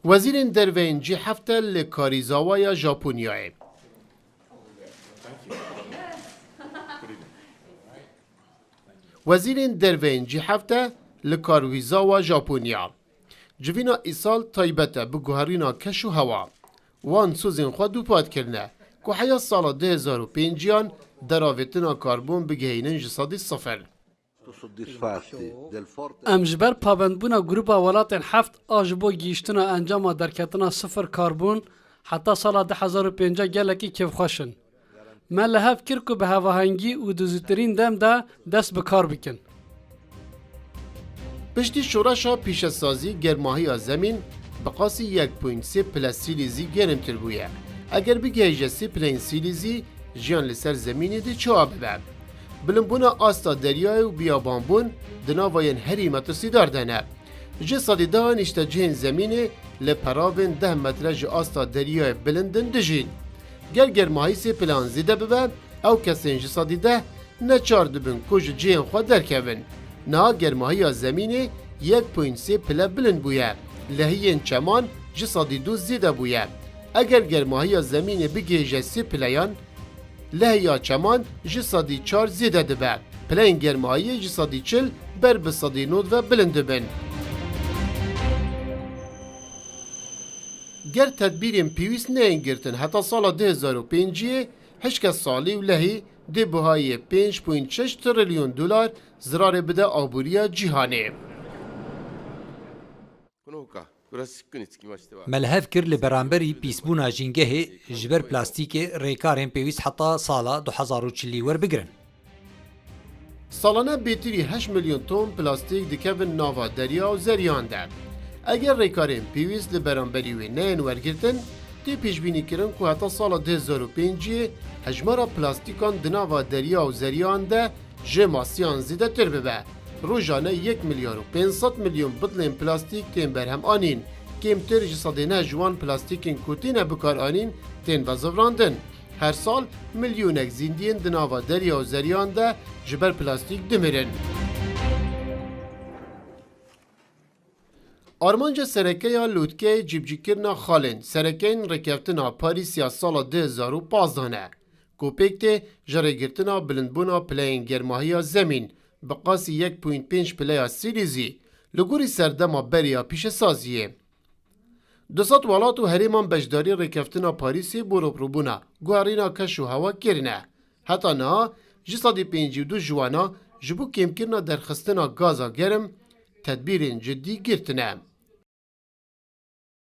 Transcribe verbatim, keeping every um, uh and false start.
Wezîrên Derve yên Cî heft li Karizawa ya Japonyayê. Wezîrên Derve yên Cî heft li Karizawa Japonya. Civîna îsal taybet e bi guherîna keş û hewa. Wan sozên xwe dûpat kirine ku heya sala du hezar û pênciyan deravêtina karbon bigihînin ji sedî sifir. Em ji ber pabendbûna Grûpa Welatên Heft a ji bo gihîştina encama derketina sifir karbon heta sala du hezar û pêncî gelekî kêfxweş in. Me li hev kir ku bi hevahengî û di zûtirîn dem de dest bi kar bikin. Piştî şoreşa pîşesazî germahiya zemîn bi qasî yek point sê pile Sîlîzî gerimtir bûye. Eger bigihêje sê pileyên Sîlîzî, jiyan li ser zemînê dê çawa bibe? Bilindbûna asta deryayê û biyabanbûn di nava yên herî metirsîdar de ne. Ji sedî deh nîştecihên zemînê li peravên deh metre ji asta deryayê bilind in dijîn. Ger germahî sê pileyan zêde bibe, ew kesên ji sedî deh neçar dibin ku ji cihên xwe derkevin. Niha germahiya zemînê yek point sê pile bilind bûye. Lehiyên çeman ji sedî du zêde bûye. Eger germahiya zemînê bigihêje sê pileyan, lehiya çeman ji sedî çar zêde dibe. Pileyên germahiyê ji sedî çil ber bi sedî nod ve bilind dibin. Ger tedbîrên pêwîst neyên girtin heta sala du hezar û pênciyê, hişke salî û lehî dê buhayê pênc point şeş trilyon dolar zirarê bide aboriya cîhanê. Me li hev kir li beramberî pîsbûna jîngehê ji ber plastîkê rêkarên pêwîst heta sala du hezar û çilî werbigirin. Salane bêtirî heşt milyon ton plastîk dikevin nava derya û zeriyan de. Eger rêkarên pêwîst li beramberî wê neyên wergirtin, tê pêşbînîkirin ku heta sala du hezar û pênciyê hejmara plastîkan di nava derya û zeriyan de ji masiyan zêdetir bibe. Rojane yek milyar û pênc sed milyon bidlên plastîk tên berhem anîn. Kêmtir ji sedê neh ji wan plastîkên ku têne bikaranîn tên vezivirandin. Her sal milyonek zîndiyên di nava derya û zeriyan de ji ber plastîk dimirin. Armanca sereke ya lûtkeyê cîbicîkirina xalên serekeyên rêkeftina Parîs ya sala du hezar û pazdeh ne, ku pêk tê ji rêgirtina bilindbûna pileyên germahiya zemîn bi qasî yek point pênc pileya Sîlîzî li gorî serdema berê ya pîşesaziyê. Du sed welat û herêman beşdarî rêkeftina Parîsê bo rûbirûbûna guherîna keş û hewa kirine. Heta niha ji sedî pêncî û du ji wana ji bo kêmkirina derxistina gaza germ tedbîrên cidî girtine.